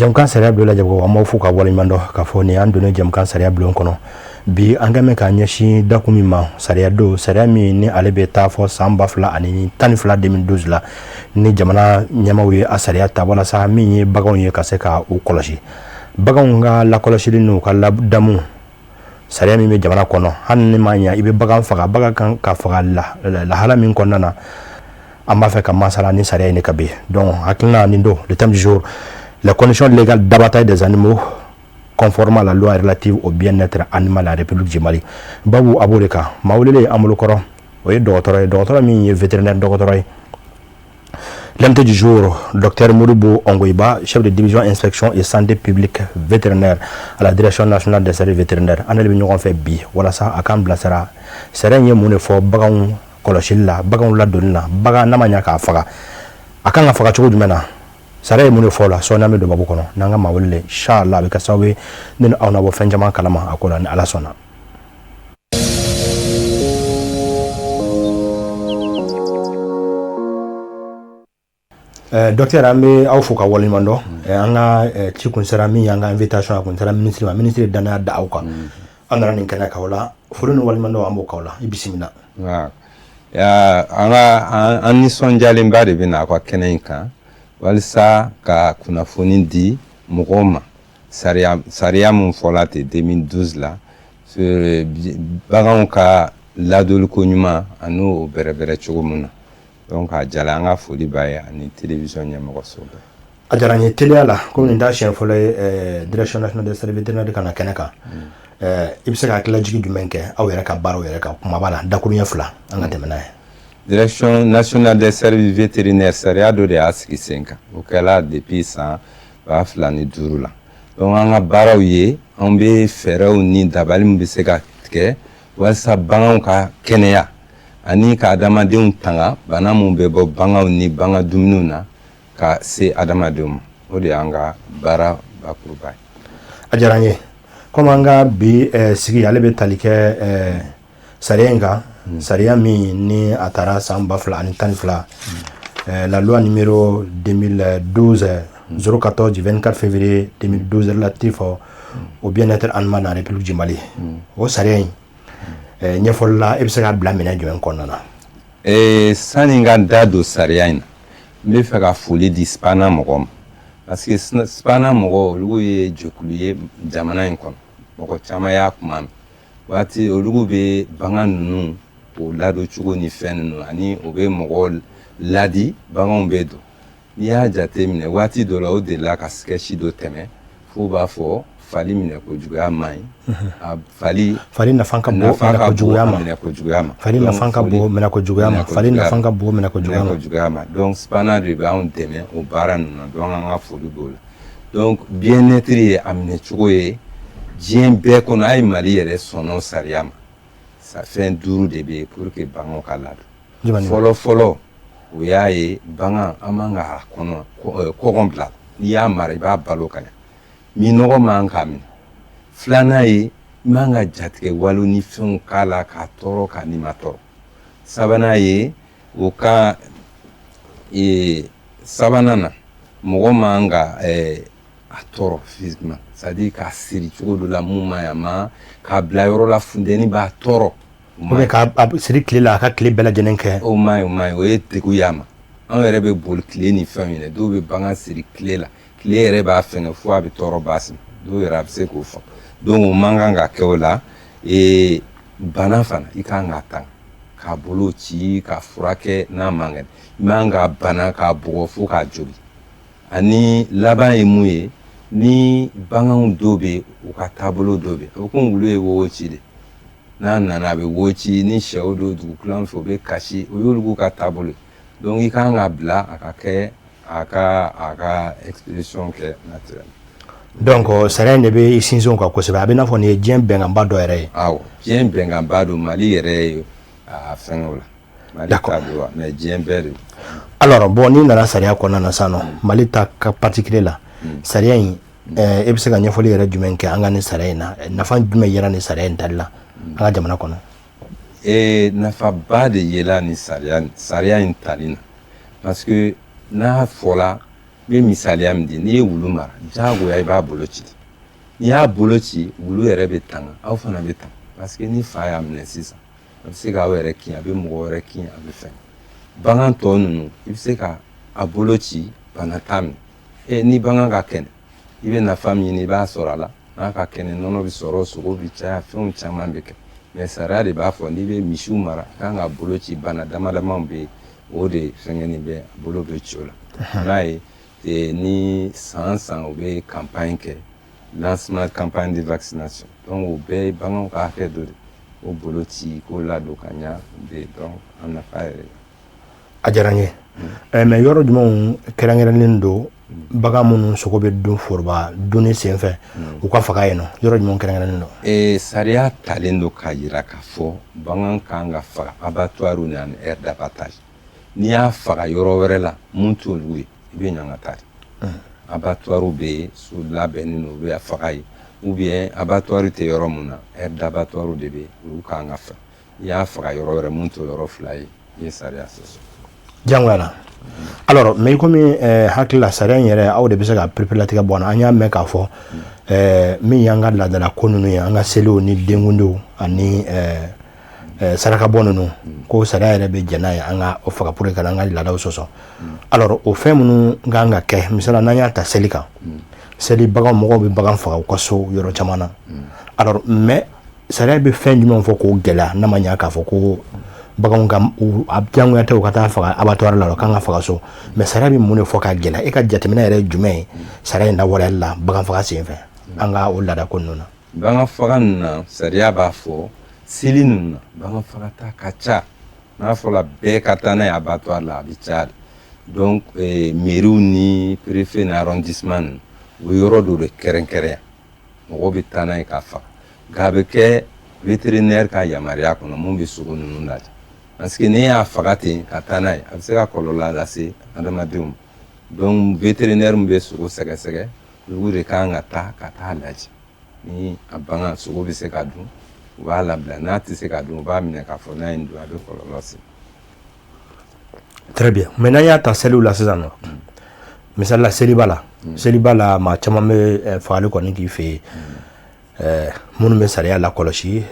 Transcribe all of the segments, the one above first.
Jɛmukan sariya bulon lajɛbagaw, an b'aw fo ka waleɲuman dɔn k'a fɔ nin y'an donnen jɛmukan sariya bulon kɔnɔ. Bi an kɛn bɛ k'an ɲɛsin dakun min ma, sariya don, sariya min ni ale bɛ taa fɔ san 2012, 2012 la, ni jamana ɲɛmaaw ye a sariya ta walasa min ye baganw ye ka se ka u kɔlɔsi, baganw ka lakɔlɔsili n'u ka ladamu. Sariya min bɛ jamana kɔnɔ, hali ni ma ɲɛ i bɛ bagan faga, bagan kan ka faga lahala min kɔnɔna na, an b'a fɛ ka masala ni sariya in de kan bi. Donc hakilina nin don, le thème du jour: les conditions légales d'abattage des animaux conformément à la loi relative au bien-être animal à la République du Mali. Babu a b'o de kan. Maa welelen an bolo kɔrɔ, o ye dɔgɔtɔrɔ ye, dɔgɔtɔrɔ min ye vétérinaire dɔgɔtɔrɔ ye. L'invité du jour, Dr Modibo Ongoiba, chef de division inspection et santé publique vétérinaire à la direction nationale des services vétérinaires. An de bɛ ɲɔgɔn fɛ bi walasa a k'an bilasira sariya in ye mun de fɔ baganw kɔlɔsili la, baganw ladonni na, bagan n'a ma ɲɛ k'a faga, a kan ka faga cogo jumɛn na, sariya ye mun de fɔ o la. Sɔɔni an bɛ don babu kɔnɔ n'an ka maa welelen, inchallah a bɛ kɛ sababu ye ne ni aw na bɔ fɛn caman kalama a ko la, ni Ala sɔnna. Docteur, an bɛ aw fo ka waleɲuman dɔn. An ka ci kun sera min ye, an ka invitation a kun sera ministre ma, ministre ye danaya da aw kan, an nana nin kɛnɛ kan. O la, foli ni waleɲuman dɔn an b'o k'aw la. I bisimila. An ka an nisɔndiyalenba de bɛ na aw ka kɛnɛ in kan walisa ka kunnafoni di mɔgɔw ma sariya mun fɔla ten 2012 la sur baganw ka ladoliko ɲuman ani o bɛrɛbɛrɛ cogo mun na. Donc a jala, an ka foli b'a ye ani télévision ɲɛmɔgɔso bɛɛ. A diyara n ye. Teliya la, komi nin t'a siɲɛ fɔlɔ ye direction nationale des services vétérinaires ka na kɛnɛ kan, i bɛ se ka hakililajigin jumɛn kɛ aw yɛrɛ ka baaraw yɛrɛ kan kumaba la, dakuruɲɛ 2, an ka tɛmɛ n'a ye? Direction nationale des services vétérinaires, sariya dɔ de y'a sigi sen kan, o kɛla depuis san 2005 la. Donc an ka baaraw ye, an bɛ fɛɛrɛw ni dabali min bɛ se ka tigɛ walasa baganw ka kɛnɛya ani ka adamadenw tanga bana mun bɛ bɔ baganw ni bagan dumuniw na ka se adamadenw ma. O de y'an ka baara bakuruba ye. A diyara n ye. Komi an ka bi sigi ale bɛ tali kɛ sariya in kan, sariya min ni a taara san 2012, la loi numéro 2012 014 du 24 février 2012 relatif au bien-être animal dans la République du Mali, o sariya in ɲɛfɔli la, e bɛ se k'a bila minɛn jumɛn kɔnɔna na? Sani n ka da don sariya in na, n bɛ fɛ ka foli di SPANA mɔgɔw ma, parce que SPANA mɔgɔw, olu ye jɛkulu ye jamana in kɔnɔ, mɔgɔ caman y'a kuma mɛn. Waati olu bɛ bagan ninnu o ladon cogo ni fɛn ninnu, ani o bɛ mɔgɔw ladi baganw bɛ don. N'i y'a jateminɛ, waati dɔ la, o delila ka sketch dɔ tɛmɛ f'u b'a fɔ fali minɛ kojuguya man ɲi, a fali Fali nafa ka bon minɛ kojuguya ma. Minɛ kojuguya ma. Fali nafa ka bon minɛ kojuguya ma. Fali nafa ka bon minɛ kojuguya ma. Kojuguya ma. Donc SPANA de bɛ anw dɛmɛ o baara ninnu na. Donc an ka foli b'o la. Donc bien-être ye a minɛ cogo ye diɲɛ bɛɛ kɔnɔ. A ye Mali yɛrɛ sɔnna o sariya ma. Sa fɛn duuru de bɛ yen pour que baganw ka ladon. Fɔlɔ fɔlɔ, o y'a ye bagan, an man ka kɔnɔ kɔgɔn bila. N'i y'a mara, i b'a balo ka ɲɛ, minɔgɔ man k'a minɛ. Filanan ye, i man ka jatigɛ walo ni fɛnw k'a la k'a tɔɔrɔ, k'a ni ma tɔɔrɔ. Sabanan ye, o ka sabanan na, mɔgɔ man ka a tɔɔrɔ physiquement, c'est à dire k'a siri cogo dɔ la mun man ɲi a ma, k'a bila yɔrɔ la funteni b'a tɔɔrɔ. Ou bien k'a siri tile la, a ka tile bɛɛ lajɛlen kɛ. O man ɲi, o man ɲi, o ye degun y'a ma. Anw yɛrɛ bɛ boli tile ni fɛnw yɛrɛ, dɔw bɛ bagan siri tile la, tile yɛrɛ b'a fɛngɛ fo a bɛ tɔɔrɔ baasi ma, dɔw yɛrɛ a bɛ se k'o fɔ. Donc o man kan ka kɛ o la. Bana fana, i kan k'a tanga, k'a bolo ci, ka furakɛ n'a man kɛnɛ. I man ka bana k'a bugɔ fo k'a jogin. Ani laban ye mun ye, ni baganw dɔw bɛ yen, u ka taabolo dɔ bɛ yen, a bɛ komi wulu ye wowo ci de, n'a nana a bɛ wo ci, ni sɛw don dugukolo fɛ, u bɛ kasi, o y'olu ka taabolo ye. Donc i kan ka bila a ka kɛ a ka expression kɛ naturel. Donc sariya in de bɛ sinsin o kan kosɛbɛ. A bɛ n'a fɔ nin ye diɲɛ bɛnkanba dɔ yɛrɛ ye. Awɔ, diɲɛ bɛnkanba don. Mali yɛrɛ ye a fɛngɛ o la, Mali ta don wa, mais diɲɛ bɛɛ de. Alors bon, n'i nana sariya kɔnɔna na sisan nɔ, Mali ta ka particulier la, sariya in, e bɛ se ka ɲɛfɔli yɛrɛ jumɛn kɛ an ka nin sariya in na? Nafa jumɛn yera nin sariya in tali la an ka jamana kɔnɔ? Nafaba de yela nin sariya in tali na, parce que n'a fɔla N bɛ misaliya min di, n'i ye wulu mara, diyagoya i b'a bolo ci. N'i y'a bolo ci, wulu yɛrɛ bɛ tanga, aw fana bɛ tanga, parce que ni fa y'a minɛ sisan, a bɛ se k'aw yɛrɛ kin, a bɛ mɔgɔ wɛrɛ kin, a bɛ fɛn. Bagan tɔ ninnu, i bɛ se ka a bolo ci, bana t'a minɛ. E ni bagan ka kɛnɛ, i bɛ nafa min ɲini, i b'a sɔrɔ a la. N'a ka kɛnɛ, nɔnɔ bɛ sɔrɔ, sogo bɛ caya, fɛnw caman bɛ kɛ. Mais sariya de b'a fɔ, n'i bɛ misiw mara, i kan ka bolo ci. Bana dama damaw bɛ yen, o de fɛngɛnin bɛ, a bolo bɛ ci o la. N'a ye ni san san u bɛ campagne kɛ, lancement campagne de vaccination, donc o bɛɛ ye baganw ka hakɛ dɔ de, o bolo ci k'o ladon ka ɲa de. Donc a nafa yɛrɛ. A diyara n ye. Mais yɔrɔ jumɛnw kɛrɛnkɛrɛnnen don, bagan minnu sogo bɛ dun foroba dunni senfɛ, u ka faga yen nɔ, yɔrɔ jumɛn kɛrɛnkɛrɛnnen don? Sariya talen don k'a jira k'a fɔ bagan kan ka faga abattoir ni ani aire d'abattage. N'i y'a faga yɔrɔ wɛrɛ la mun t'olu ye, i bɛ ɲangata de. Abattoir bɛ yen, so labɛnnen don, u bɛ faga yen, ou bien abattoir tɛ yɔrɔ mun na, aire d'abattoir de bɛ yen, olu kan ka faga. N'i y'a faga yɔrɔ wɛrɛ mun t'o yɔrɔ fila ye, i ye sariya sɔsɔ. Diyagoya la. Alors, mais komi hakili la, sariya in yɛrɛ, aw de bɛ se ka pereperelatigɛ bɔ a na. An y'a mɛn k'a fɔ min y'an ka laadala ko ninnu ye, an ka seliw ni denkundiw ani sarakabɔ ninnu, ko sariya yɛrɛ bɛ jɛn n'a ye an ka o faga pour que ka an ka laadaw sɔsɔ. Alors, o fɛn minnu kan ka kɛ, misali la, n'an y'a ta seli kan, seli bagan, mɔgɔw bɛ bagan faga u ka so yɔrɔ caman na. Alors, mais sariya bɛ fɛn jumɛn fɔ k'o gɛlɛya, n'a ma ɲɛ k'a fɔ ko baganw ka a diyagoya tɛ u ka taa faga abattoir la, u kan ka faga so, mais sariya bɛ mun de fɔ k'a gɛlɛya? E ka jateminɛ yɛrɛ ye jumɛn ye sariya in lawaleyali la bagan faga sen fɛ an ka o laada ko ninnu na? Bagan faga ninnu na, sariya b'a fɔ, seli ninnu na, bagan fagata ka ca. N'a fɔra bɛɛ ka taa n'a ye abattoir la, a bɛ caya de. Donc mairies ni préfet ni arrondissement ninnu, u bɛ yɔrɔ dɔ de kɛrɛnkɛrɛn, mɔgɔw bɛ taa n'a ye k'a faga. Nka a bɛ kɛ vétérinaire ka yamaruya kɔnɔ, mun bɛ sogo ninnu lajɛ, parce que n'e y'a faga ten ka taa n'a ye, a bɛ se ka kɔlɔlɔ lase adamadenw ma. Donc vétérinaire min bɛ sogo sɛgɛsɛgɛ, olu de kan ka taa ka taa lajɛ ni a bagan sogo bɛ se ka dun, u b'a labila. N'a tɛ se ka dun, u b'a minɛ k'a fɔ n'a ye nin dun, a bɛ kɔlɔlɔ se. Très bien. Mais n'an y'a ta seliw la sisan nɔ, misali la, seliba la, seliba la, maa caman bɛ fagali kɔni k'i fɛ yen. Minnu bɛ sariya lakɔlɔsi,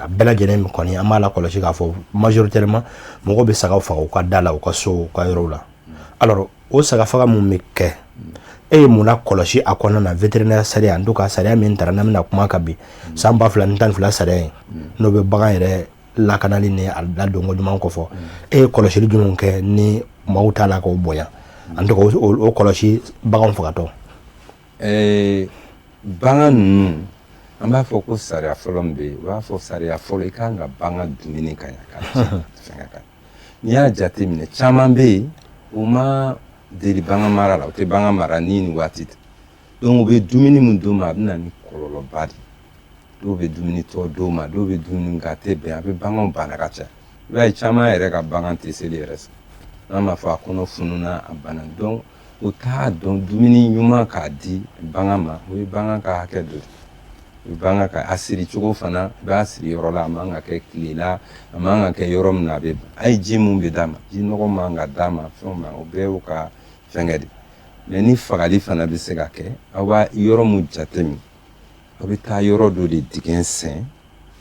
a bɛɛ lajɛlen kɔni, an b'a lakɔlɔsi k'a fɔ majoritairement mɔgɔw bɛ sagaw faga u ka da la, u ka so, u ka yɔrɔw la. Alors, o saga faga mun bɛ kɛ, e ye mun lakɔlɔsi a kɔnɔna na? Vétérinaire sariya, en tout cas sariya min taara n'an bɛna kuma kan bi, san 2012 sariya in, n'o bɛ bagan yɛrɛ lakanali ni a ladonko ɲuman kɔfɔ, e ye kɔlɔsili jumɛnw kɛ ni maaw t'a la k'o bonya, en tout cas o kɔlɔsi baganw fagatɔ? Bagan ninnu, an b'a fɔ ko sariya fɔlɔ min bɛ yen, u b'a fɔ sariya fɔlɔ, i kan ka bagan dumuni ka ɲa, ka fɛngɛ ka ɲa. N'i y'a jateminɛ, caman bɛ yen, u ma deli bagan mara la, u tɛ bagan mara ni nin waati tɛ. Donc u bɛ dumuni min d'u ma, a bɛ na ni kɔlɔlɔba de ye. Dɔw bɛ dumuni tɔ d'u ma, dɔw bɛ dumuni kɛ, a tɛ bɛn, a bɛ baganw bana ka ca. I b'a ye, caman yɛrɛ ka bagan tɛ seli yɛrɛ sɔrɔ, n'a ma fɔ a kɔnɔ fununa, a bana. Donc u t'a dɔn dumuni ɲuman k'a di bagan ma, o ye bagan ka hakɛ dɔ de ye. Bagan ka a siri cogo fana, i b'a siri yɔrɔ la, a man ka kɛ tile la, a man ka kɛ yɔrɔ min na a bɛ a ye ji mun bɛ d'a ma, ji nɔgɔ man ka d'a ma, fɛnw ma, o bɛɛ y'u ka fɛnkɛ de. Mais ni fagali fana bɛ se ka kɛ, aw b'a yɔrɔ mun jateminɛ, aw bɛ taa yɔrɔ dɔ de dingɛ sen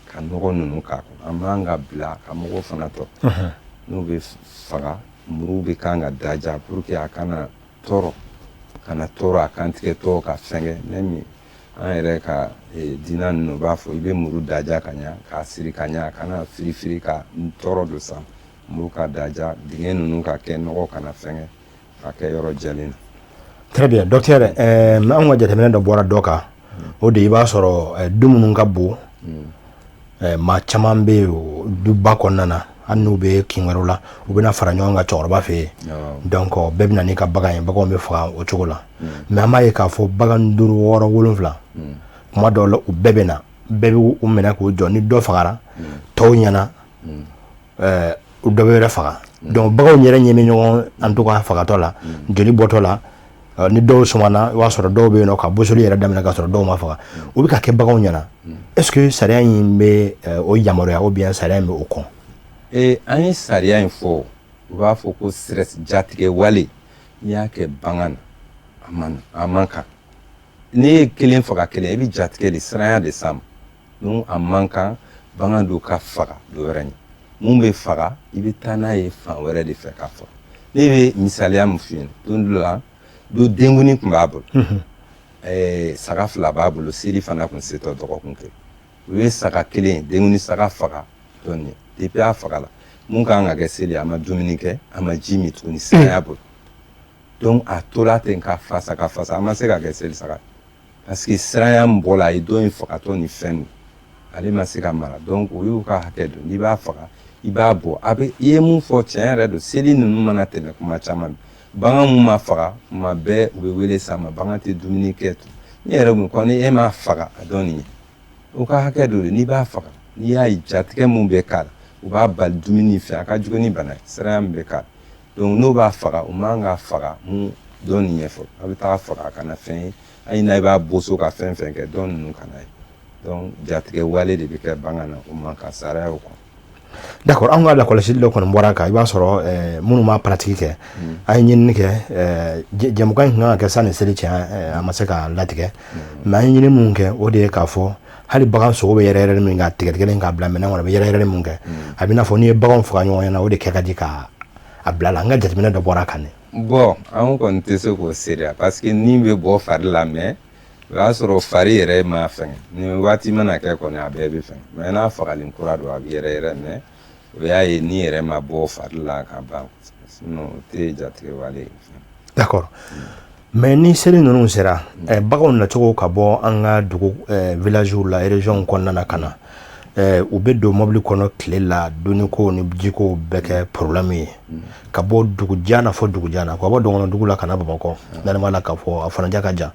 ka nɔgɔ ninnu k'a kɔnɔ. A man ka bila ka mɔgɔw fana tɔ. N'u bɛ faga, muru bɛ kan ka daja pour que a kana tɔɔrɔ, kana tɔɔrɔ a kantigɛ tɔ ka fɛnkɛ. Même an yɛrɛ ka diinɛ ninnu b'a fɔ, i bɛ muru daja ka ɲa, k'a siri ka ɲa, a kana firifiri ka tɔɔrɔ don san. Muru ka daja, dingɛ ninnu ka kɛ nɔgɔ kana fɛnkɛ, ka kɛ yɔrɔ jɛlen na. Très bien, docteur. Anw ka jateminɛ dɔ bɔra dɔ kan, o de i b'a sɔrɔ du minnu ka bon, maa caman bɛ yen duba kɔnɔna na, hali n'u bɛ kin wɛrɛw la, u bɛna fara ɲɔgɔn kan cɛkɔrɔba fɛ yen. Donc bɛɛ bɛ na n'i ka bagan ye, baganw bɛ faga o cogo la. Mais an b'a ye k'a fɔ bagan duuru, wɔɔrɔ, wolonfila, kuma dɔw la, u bɛɛ bɛ na, bɛɛ bɛ u minɛ k'u jɔ. Ni dɔ fagara tɔw ɲɛna, dɔ bɛ wɛrɛ faga. Donc baganw yɛrɛ ɲɛ bɛ ɲɔgɔn, en tout cas fagatɔ la, joli bɔtɔ la, ni dɔw sumana, i b'a sɔrɔ dɔw bɛ yen nɔ ka bosoli yɛrɛ daminɛ ka sɔrɔ dɔw ma faga. O bɛ ka kɛ baganw ɲɛna. Est ce que sariya in bɛ o yamaruya, ou bien sariya in bɛ o kɔn? An ye sariya in fɔ, u b'a fɔ ko stress, jatigɛ wale, n'i y'a kɛ bagan na. A man kan. N'i ye kelen faga kelen, i bɛ jatigɛ de, siranya de s'a ma. Donc a man kan bagan dɔ ka faga dɔ wɛrɛ ɲɛ. Mun bɛ faga, i bɛ taa n'a ye fan wɛrɛ de fɛ ka faga. Ne bɛ misaliya min f'i ɲɛna, don dɔ la, dɔ denkuni tun b'a bolo, saga fila b'a bolo, seli fana tun setɔ dɔgɔkun kelen. U ye saga kelen, denkuni saga faga dɔɔni. Depuis a fagala, mun kan ka kɛ seli, a ma dumuni kɛ, a ma ji min tuguni, siranya bolo. Donc a tora ten ka fasa ka fasa, a ma se ka kɛ seli saga, parce que siranya min bɔra, a ye dɔ in fagatɔ ni fɛn min, ale ma se ka mara. Donc o y'u ka hakɛ don. N'i b'a faga, i b'a bɔ. A bɛ i ye mun fɔ, tiɲɛ yɛrɛ don. Seli ninnu mana tɛmɛ, kuma caman, bagan mun ma faga, kuma bɛɛ u bɛ wele sa ma, bagan tɛ dumuni kɛ tun. Ne yɛrɛ mun kɔni, e m'a faga a dɔn nin ye, o ka hakɛ don. N'i b'a faga, n'i y'a ye jatigɛ mun bɛ k'a la, u b'a bali dumuni fɛ, a ka jugu ni bana ye, siranya min bɛ k'a la. Donc n'o b'a faga, u man ka faga mun dɔn nin ɲɛfɔ. A bɛ taa faga, a kana fɛn ye, hali n'a b'a boso ka fɛn fɛn kɛ, dɔn ninnu kana ye. Donc jatigɛ wale de bɛ kɛ bagan na, o man kan, sariya y'o kɔnɔ. D'accord. An ka lakɔlɔsili dɔ kɔni bɔra kan, i b'a sɔrɔ minnu m'a pratique kɛ, an ye ɲinini kɛ. Jɛmukan in kan ka kɛ sanni seli cɛ, a ma se ka latigɛ, mais an ye ɲini mun kɛ, o de ye k'a fɔ hali bagan sogo bɛ yɛrɛ yɛrɛ min k'a tigɛ tigɛlen k'a bila minɛn kɔnɔ, a bɛ yɛrɛ yɛrɛ mun kɛ, a bɛ n'a fɔ n'i ye baganw faga ɲɔgɔn ɲɛna, o de kɛ ka di ka a bila la. An ka jateminɛ dɔ bɔra a kan dɛ. Bon, an kɔni tɛ se k'o seereya, parce que ni bɛ bɔ fari la, mais o y'a sɔrɔ fari yɛrɛ ma fɛngɛ. Ni waati mana kɛ kɔni, a bɛɛ bɛ fɛngɛ. Mais n'a fagalen kura don, a bɛ yɛrɛ yɛrɛ, mais o y'a ye ni yɛrɛ ma bɔ fari la ka ban, sinon o tɛ jatigɛ wale ye. D'accord. Mais ni seli ninnu sera, baganw nacogo ka bɔ an ka dugu villagew la, région kɔnɔna na ka na, u bɛ don mobili kɔnɔ tile la, dumuniko ni jiko bɛɛ kɛ problème ye, ka bɔ dugujan na fɔ dugujan na, ka bɔ dɔgɔnɔ la ka na Bamakɔ, dalen b'a la k'a fɔ a fana ka jan.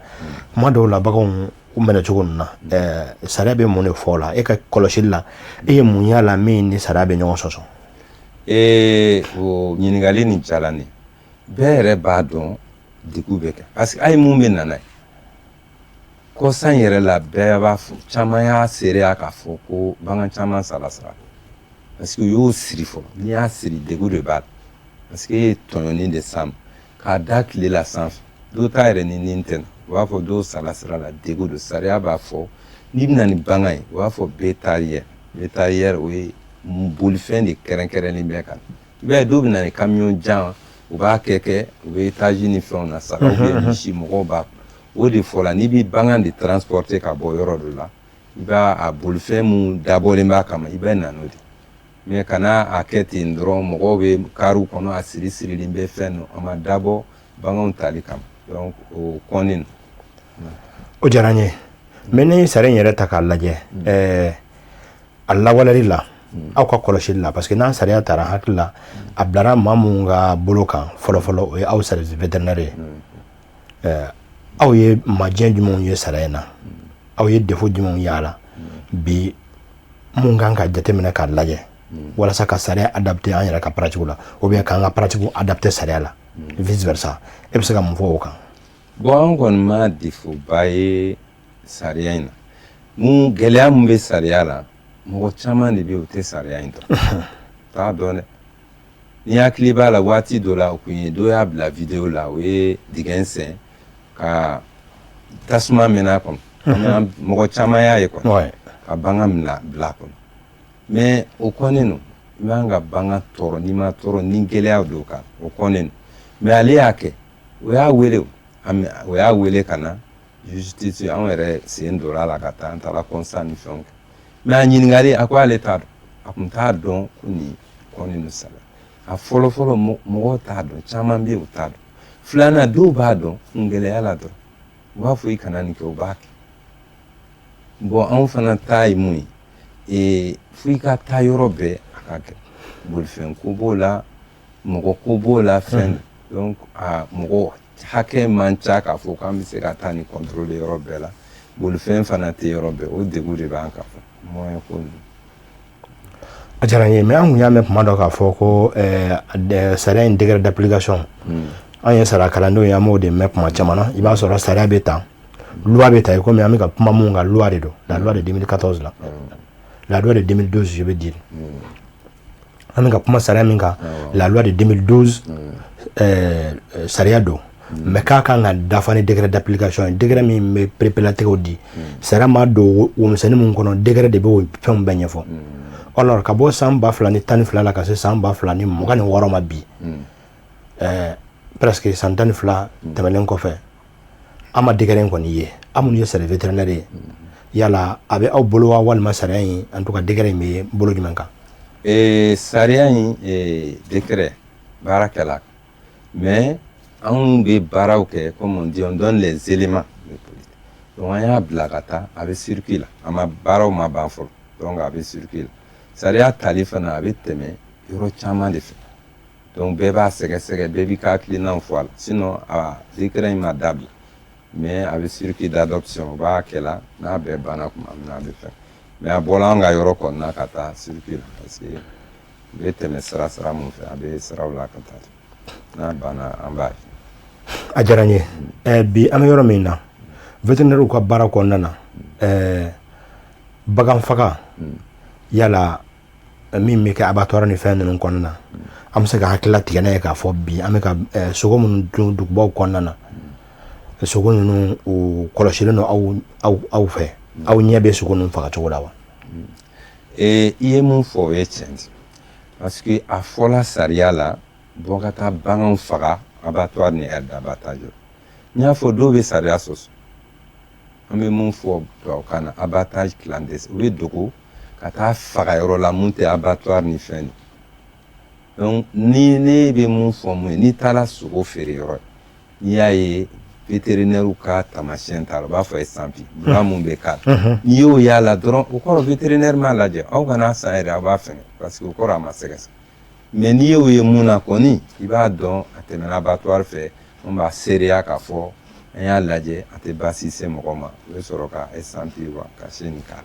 Kuma dɔw la, baganw u minɛ cogo ninnu na, sariya bɛ mun de fɔ o la? E ka kɔlɔsili la, e ye mun y'a la min ni sariya bɛ ɲɔgɔn sɔsɔ? O ɲininkali nin diyara ne ye. Bɛɛ yɛrɛ b'a dɔn degun bɛ kɛ, parce que hali mun bɛ na n'a ye kɔsan yɛrɛ la, bɛɛ b'a fɔ, caman y'a seereya k'a fɔ ko bagan caman sara sara, parce que u y'o siri fɔlɔ. N'i y'a siri, degun de b'a la, parce que e ye tɔɲɔni de s'a ma k'a da tile la sanfɛ. Dɔw ta yɛrɛ ni nin tɛ na, u b'a fɔ dɔw sara sira la, degun don. Sariya b'a fɔ n'i bɛna ni bagan ye, u b'a fɔ bétalière. Bétalière, o ye bolifɛn de kɛrɛnkɛrɛnlen bɛ ka na. I b'a ye dɔw bɛ na ni camion jan, u b'a kɛ u bɛ étage ni fɛnw na, sagaw bɛ misi, mɔgɔw b'a o de fɔ la. N'i bɛ bagan de transporter ka bɔ yɔrɔ dɔ la, i b'a a bolifɛn mun dabɔlen b'a kama, i bɛ na n'o de. Mais kana a kɛ ten dɔrɔn, mɔgɔw bɛ kariw kɔnɔ, a siri sirilen bɛ fɛn nɔ, a ma dabɔ baganw tali kama. Donc o kɔnnen don. O diyara n ye. Mais ni sariya in yɛrɛ ta k'a lajɛ, a lawaleyali la, aw ka kɔlɔsili la, parce que n'an sariya taara, hakili la a bilara maa mun ka bolo kan fɔlɔ-fɔlɔ, o ye aw service vétérinaire ye. Aw ye majɛ jumɛnw ye sariya in na? Aw ye défaut jumɛnw ye a la bi, mun kan ka jateminɛ k'a lajɛ walasa ka sariya adapter an yɛrɛ ka pratique la, ou bien k'an ka pratique adapter sariya la, vice versa? E bɛ se ka mun fɔ o kan? Bon, an kɔni ma défaut ba ye sariya in na. Mun gɛlɛya mun bɛ sariya la, mɔgɔ caman de bɛ yen, u tɛ sariya in dɔn, t'a dɔn dɛ. Ni hakili b'a la, waati dɔ la, o kun ye dɔ y'a bila vidéo la, o ye dingɛ sen ka tasuma mɛnɛ a kɔnɔ, mɔgɔ caman y'a ye kɔni, ka bagan bila a kɔnɔ. Mais o kɔnnen don, i man ka bagan tɔɔrɔ, n'i ma tɔɔrɔ ni gɛlɛya don kan, o kɔnnen don. Mais ale y'a kɛ, o y'a wele, o y'a wele ka na justice. Anw yɛrɛ sen donna a la ka taa, an taara constat ni fɛnw kɛ. Mais a ɲininkali, a ko ale t'a dɔn, a kun t'a dɔn ko nin kɔnnen don sariya. A fɔlɔ fɔlɔ, mɔgɔw t'a dɔn, caman bɛ yen, u t'a dɔn. Filanan, dɔw b'a dɔn kun gɛlɛya la dɔrɔn, u b'a fɔ i kana nin kɛ, u b'a kɛ. Bon, anw fana ta ye mun ye, fo i ka taa yɔrɔ bɛɛ, a ka kɛ bolifɛn ko b'o la, mɔgɔ ko b'o la, fɛn. Donc a mɔgɔ hakɛ man ca k'a fɔ k'an bɛ se ka taa nin contrôler yɔrɔ bɛɛ la, bolifɛn fana tɛ yɔrɔ bɛɛ, o degun de b'an kan fɔ moyen ko ninnu. A diyara n ye. Mais an kun y'a mɛn kuma dɔ k'a fɔ ko sariya in degré d'application, an ye sariya kalandenw ye, an b'o de mɛn kuma caman na. I b'a sɔrɔ sariya bɛ ta, loi bɛ ta, i komi an bɛ ka kuma mun kan, loi de don, la loi de 2014 la, la loi de 2012, je veux dire, an bɛ ka kuma sariya min kan, la loi de 2012 sariya don. Mais k'a kan ka dafa ni décret d'application ye, décret min bɛ pereperelatigɛw di. Sariya ma don womisɛnnin min kɔnɔ, décret de b'o fɛnw bɛɛ ɲɛfɔ. Alors ka bɔ san 2012 la ka se san 2026 ma bi, presque san 12 tɛmɛnen kɔfɛ, an ma décret in kɔni ye. Aw minnu ye sariya vétérinaire ye, yala a bɛ aw bolo wa, walima sariya in, en tout cas décret in bɛ bolo jumɛn kan? Sariya in décret baara kɛla, mais anw bɛ baaraw kɛ, comme on dit, on donne les éléments de politique. Donc an y'a bila ka taa, a bɛ circuit la, a ma baaraw ma ban fɔlɔ, donc a bɛ circuit la. Sariya tali fana, a bɛ tɛmɛ yɔrɔ caman de fɛ, donc bɛɛ b'a sɛgɛsɛgɛ, bɛɛ b'i ka hakilinaw fɔ a la. Sinon a décret in ma dabila, mais a bɛ circuit d'adoption, u b'a kɛ la, n'a bɛɛ banna tuma min na, a bɛ fɛn. Mais a bɔla an ka yɔrɔ kɔni na ka taa circuit la, parce que u bɛ tɛmɛ sira sira mun fɛ, a bɛ siraw la ka taa, n'a banna, an b'a ye. A diyara n ye. Bi an bɛ yɔrɔ min na, vétérinaire ka baara kɔnɔna na, bagan faga, yala min bɛ kɛ abattoir ni fɛn ninnu kɔnɔna na, an bɛ se ka hakilila tigɛ n'a ye k'a fɔ bi an bɛ ka sogo minnu dun dugubaw kɔnɔna na, sogo ninnu u kɔlɔsilen don aw fɛ, aw ɲɛ bɛ sogo ninnu faga cogo la wa? I ye mun fɔ, o ye tiɲɛ de, parce que a fɔla sariya la, bɔ ka taa baganw faga abattoir ni aire d'abattage. N y'a fɔ, dɔw bɛ sariya sɔsɔ. An bɛ mun fɔ tubabukan na, abattage clandestin, u bɛ dogo ka taa faga yɔrɔ la mun tɛ abattoir ni fɛn ye. Donc ni ne bɛ mun fɔ mun ye, n'i taara sogo feere yɔrɔ, n'i y'a ye vétérinaire ka taamasiyɛn t'a la, u b'a fɔ estampille bura mun bɛ k'a la, n'i y'o y'a la dɔrɔn, o kɔrɔ vétérinaire m'a lajɛ. Aw kana san yɛrɛ, aw b'a fɛngɛ, parce que o kɔrɔ a ma sɛgɛsɛgɛ. Mais n'i y'o ye mun na kɔni, i b'a dɔn a tɛmɛna abattoir fɛ. An b'a seereya k'a fɔ an y'a lajɛ, a tɛ baasi se mɔgɔ ma, u bɛ sɔrɔ ka estampille wa cachet nin k'a la.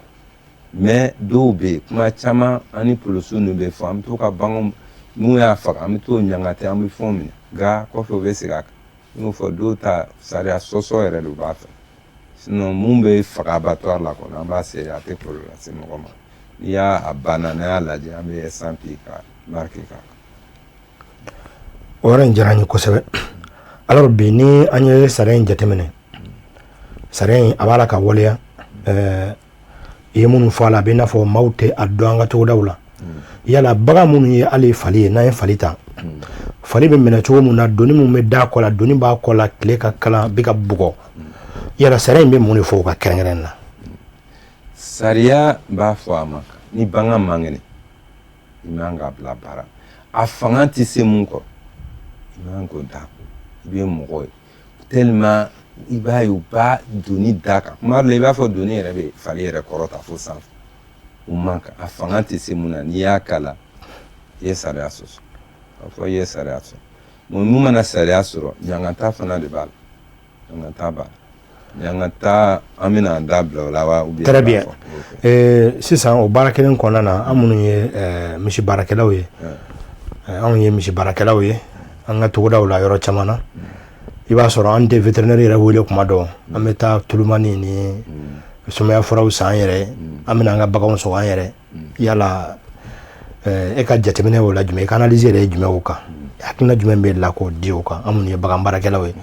Mais dɔw bɛ yen, kuma caman an ni polisiw ninnu bɛ fɔ, an bɛ to ka baganw mun y'a faga, an bɛ t'o ɲangata, an bɛ fɛnw minɛ, nka kɔfɛ u bɛ segin a kan. N y'o fɔ, dɔw ta sariya sɔsɔ yɛrɛ de u b'a fɛ. Sinon mun bɛ faga abattoir la kɔni, an b'a seere, a tɛ kɔlɔlɔ lase mɔgɔ ma. N'i y'a a banna, n'a y'a lajɛ, an bɛ estampille ka marqué k'a kan. O yɔrɔ in diyara n ye kosɛbɛ. Alors bi, ni an ye sariya in jateminɛ, sariya in a b'a la ka waleya, i ye minnu fɔ a la, a bɛ i n'a fɔ maaw tɛ a dɔn an ka togodaw la. Yala bagan minnu ye hali fali ye, n'an ye fali ta, fali bɛ minɛ cogo min na, doni min bɛ da kɔ la, doni b'a kɔ la, tile ka kalan, bɛ ka bugɔ, yala sariya in bɛ mun de fɔ o ka kɛrɛnkɛrɛn na? Sariya b'a fɔ a ma, ni bagan man kɛnɛ, i man k'a bila baara, a fanga tɛ se mun kɔrɔ, i man k'o d'a kun. I bɛ mɔgɔ ye tellement, i b'a ye u b'a doni da kan, kuma dɔ la i b'a fɔ doni yɛrɛ bɛ fali yɛrɛ kɔrɔta fo sanfɛ. O man kan, a fanga tɛ se mun na, n'i y'a k'a la, i ye sariya sɔsɔ. K'a fɔ i ye sariya sɔrɔ, mun mana sariya sɔrɔ, ɲangata fana de b'a la, ɲangata b'a la, ɲangata an bɛna an da bila o la wa? Très bien. Sisan o baara kelen kɔnɔna na, an minnu ye misi baarakɛlaw ye, anw ye misi baarakɛlaw ye an ka togodaw la, yɔrɔ caman na, i b'a sɔrɔ an tɛ vétérinaire yɛrɛ wele. Kuma dɔ an bɛ taa tulumani ni sumaya furaw san an yɛrɛ ye, an bɛna an ka baganw sɔgɔ an yɛrɛ. Yala e ka jateminɛ o la jumɛn, i ka analyse yɛrɛ ye jumɛn o kan, hakilina jumɛn bɛ la k'o di o kan, an minnu ye bagan baarakɛlaw ye?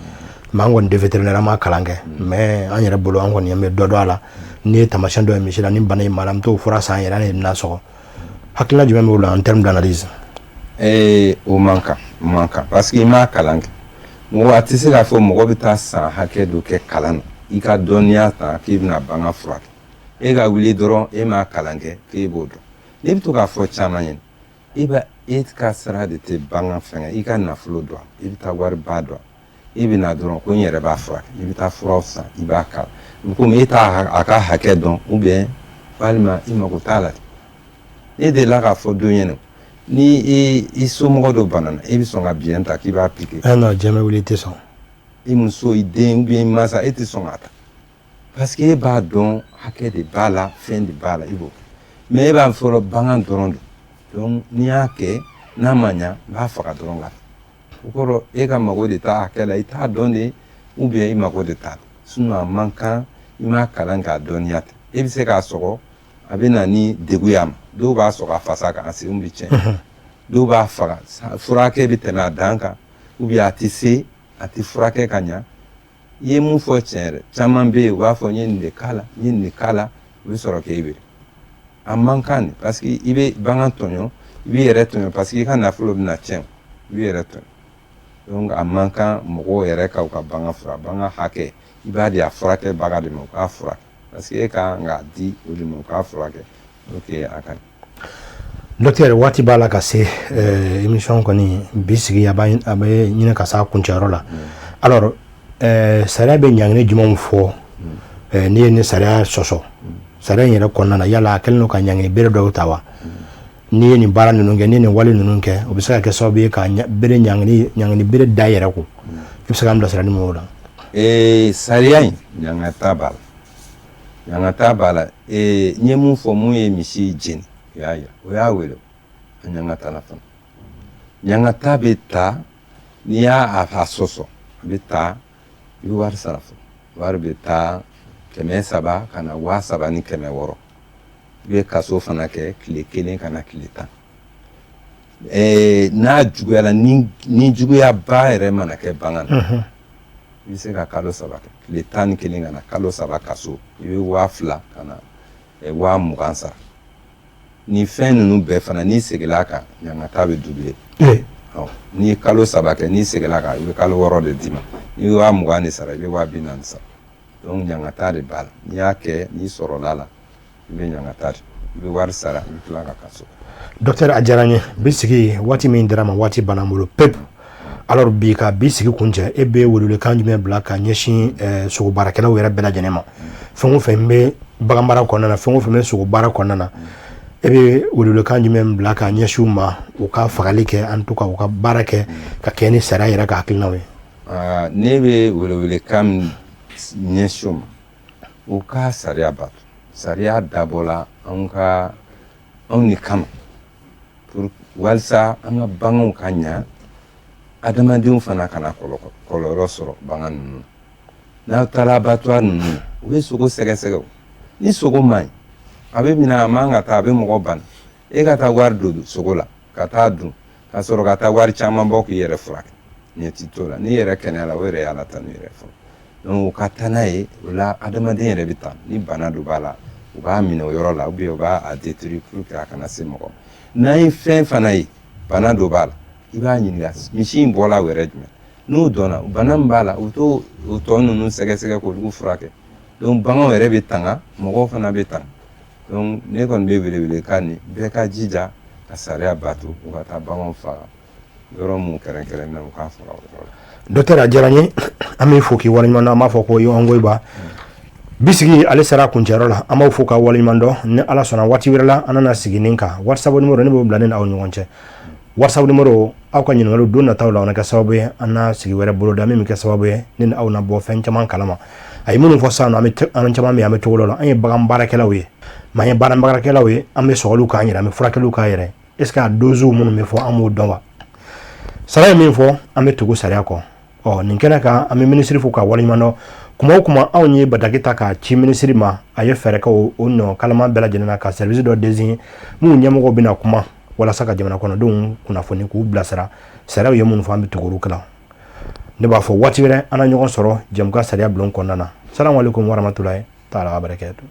Mais an kɔni tɛ vétérinaire, an m'a kalan kɛ, mais an yɛrɛ bolo, an kɔni an bɛ dɔ dɔn a la. N'i ye taamasiyɛn dɔ ye misi la, ni bana in b'a la, an bɛ t'o fura san an yɛrɛ, an yɛrɛ bɛna sɔgɔ. Hakilina jumɛn b'o la en terme d'analyse? O man kan, o man kan, parce que i m'a kalan kɛ. Mɔgɔ a tɛ se k'a fɔ mɔgɔ bɛ taa san hakɛ dɔ kɛ kalan na, i ka dɔnniya ta k'i bɛna bagan furakɛ, e ka wuli dɔrɔn, e m'a kalan kɛ k'e b'o dɔn. Ne bɛ to k'a fɔ caman ye, e bɛ e ka sira de tɛ bagan fɛngɛ, i ka nafolo don, i bɛ taa wariba don, i bɛ na dɔrɔn ko n yɛrɛ b'a furakɛ, i bɛ taa furaw san, i b'a k'a la, komi e t'a a ka hakɛ dɔn, ou bien walima i mago t'a la. Ne delila k'a fɔ don ɲɛna, ni i somɔgɔ dɔ banana, e bɛ sɔn ka biyɛn ta k'i b'a piquer? Non, diɲɛ bɛ wuli, i tɛ sɔn. I muso, i den, ou bien i mansa, e tɛ sɔn k'a ta, parce que e b'a dɔn hakɛ de b'a la, fɛn de b'a la, i b'o kɛ. Mais e b'a fɔlɔ bagan dɔrɔn don, donc n'i y'a kɛ n'a ma ɲa, n b'a faga dɔrɔn ka o kɔrɔ e ka mago de t'a hakɛ la, i t'a dɔn de, ou bien i mago de t'a la. Sinon a man kan, i m'a kalan k'a dɔnniya tɛ, e bɛ se k'a sɔgɔ, a bɛ na ni degun y'a ma. Dɔw b'a sɔgɔ a fasa kan, a senw bɛ tiɲɛ, dɔw b'a faga, furakɛ bɛ tɛmɛ a dan kan, ou bien a tɛ se. A tɛ furakɛ ka ɲa. I ye mun fɔ tiɲɛ yɛrɛ, caman bɛ yen, u b'a fɔ n ye nin de k'a la, n ye nin de k'a la, u bɛ sɔrɔ k'e wele. A man kan de, parce que i bɛ bagan tɔɲɔ, i b'i yɛrɛ tɔɲɔ, parce que i ka nafolo bɛna tiɲɛ, i b'i yɛrɛ tɔɲɔ. Donc a man kan mɔgɔw yɛrɛ ka u ka bagan fura. Bagan hakɛ, i b'a di a furakɛbaga de ma, u k'a furakɛ, parce que e ka kan k'a di o de ma, u k'a furakɛ. Ok, a ka ɲi. Docteur, waati b'a la ka se, émission kɔni bi sigi a bɛ ɲini ka s'a kuncɛyɔrɔ la. Alors, sariya bɛ ɲangini jumɛnw fɔ n'i ye ni sariya sɔsɔ? Sariya in yɛrɛ kɔnɔna na, yala a kɛlen don ka ɲangini bere dɔw ta wa? N'i ye nin baara ninnu kɛ, n'i ye nin wale ninnu kɛ, o bɛ se ka kɛ sababu ye ka bere ɲangini bere da yɛrɛ kun. I bɛ se k'an bilasira ni mun o la? Sariya in, ɲangata b'a la, ɲangata b'a la. N ye mun fɔ, mun ye misi jeni, o y'a yira, o y'a wele, a ɲangata la fana. Ɲangata bɛ ta n'i y'a a sɔsɔ, a bɛ ta, i bɛ wari sara fɔlɔ. Wari bɛ taa 300 ka na 3600. I bɛ kaso fana kɛ tile 1 ka na tile 10. N'a juguyara, ni juguyaba yɛrɛ mana kɛ bagan na, i bɛ se ka kalo 3 kɛ, tile 11 ka na kalo 3 kaso, i bɛ 2000 ka na 20,000 sara. Ni fɛn ninnu bɛɛ fana, n'i seginna a kan, ɲangata bɛ doubler. N'i ye kalo 3 kɛ, n'i seginna a kan, i bɛ kalo 6 de d'i ma. N'i ye 20,000 de sara, i bɛ 40,000 sara. Donc ɲangata de b'a la. N'i y'a kɛ, n'i sɔrɔla la, i bɛ ɲangata de, i bɛ wari sara, i bɛ tila ka kaso. Docteur, a diyara n ye. Bi sigi waati min dira ma, waati banna n bolo pewu. Alors, bi ka bi sigi kun cɛ, e bɛ welewelekan jumɛn bila ka ɲɛsin sogo baarakɛlaw yɛrɛ bɛɛ lajɛlen ma? Fɛn o fɛn bɛ bagan mara kɔnɔna na, fɛn o fɛn bɛ sogo baara kɔnɔna na, e bɛ welewelekan jumɛn bila ka ɲɛsin u ma, u ka fagali kɛ, en tout cas u ka baara kɛ ka kɛ ni sariya yɛrɛ ka hakilinaw ye? Ne bɛ welewelekan min ɲɛsin u ma, u ka sariya bato. Sariya dabɔla anw ka anw de kama, pour walasa an ka baganw ka ɲa, adamadenw fana kana kɔlɔlɔ sɔrɔ bagan ninnu. N'aw taara abattoir ninnu, u bɛ sogo sɛgɛsɛgɛ. Ni sogo man ɲi, a bɛ minɛ, a man ka taa, a bɛ mɔgɔ bana. E ka taa wari don sogo la ka taa dun, ka sɔrɔ ka taa wari caman bɔ k'i yɛrɛ furakɛ, ɲɛ ti t'o la. N'i yɛrɛ kɛnɛya la, o yɛrɛ y'ala tanu yɛrɛ fɔlɔ. Donc u ka taa n'a ye o la, adamaden yɛrɛ bɛ taa ni bana dɔ b'a la, u b'a minɛ o yɔrɔ la, ou bien u b'a détruire pour que a kana se mɔgɔ ma. N'an ye fɛn fana ye, bana dɔ b'a la, i b'a ɲininka misi in bɔla wɛrɛ jumɛn. N'o dɔnna bana min b'a la, u t'o o tɔ ninnu sɛgɛsɛgɛ k'olu furakɛ. Donc baganw yɛrɛ bɛ tanga, mɔgɔw fana bɛ tanga. Donc ne kɔni bɛ welewelekan ni bɛɛ ka jija ka sariya bato, u ka taa baganw faga yɔrɔ mun kɛrɛnkɛrɛnnen, u k'a faga o yɔrɔ la. Docteur, a diyara n ye. An b'i fo k'i waleɲuman dɔn. An b'a fɔ ko Ongoiba bi sigi ale sera kuncɛyɔrɔ la. An b'aw fo ka waleɲuman dɔn. Ni Ala sɔnna, waati wɛrɛ la an nana sigi nin kan. WhatsApp numéro, ne b'o bila ne ni aw ɲɔgɔn cɛ. WhatsApp numéro, aw ka ɲininkaliw don nataw la, o na kɛ sababu ye an na sigi wɛrɛ boloda min bɛ kɛ sababu ye ne ni aw na bɔ fɛn caman kalama. A ye minnu fɔ sisan nɔ, an bɛ an caman bɛ yen, an bɛ cogo dɔ la, an ye bagan baarakɛlaw ye, mais an ye baara baarakɛlaw ye, an bɛ sɔgɔliw k'an yɛrɛ, an bɛ furakɛliw k'an yɛrɛ. Est ce que a doses minnu bɛ fɔ, an b'o dɔn wa? Sariya ye min fɔ, an bɛ tugu sariya kɔ. Ɔ nin kɛnɛ kan, an bɛ minisiri fo ka waleɲuman dɔn. Kuma o kuma anw ye bataki ta k'a ci minisiri ma, a ye fɛɛrɛ kɛ o nɔ kalaman bɛɛ lajɛlen na ka service dɔ désigner minnu ɲɛmɔgɔw bɛna kuma walasa ka jamana kɔnɔdenw kunnafoni, k'u bilasira. Sariyaw ye minnu fɔ, an bɛ tugu olu kalan. Ne b'a fɔ waati wɛrɛ an na ɲɔgɔn sɔrɔ jɛmukan sariya bulon kɔnɔna na. Salamu aleykum warahmatulahi taala wabarakatuh.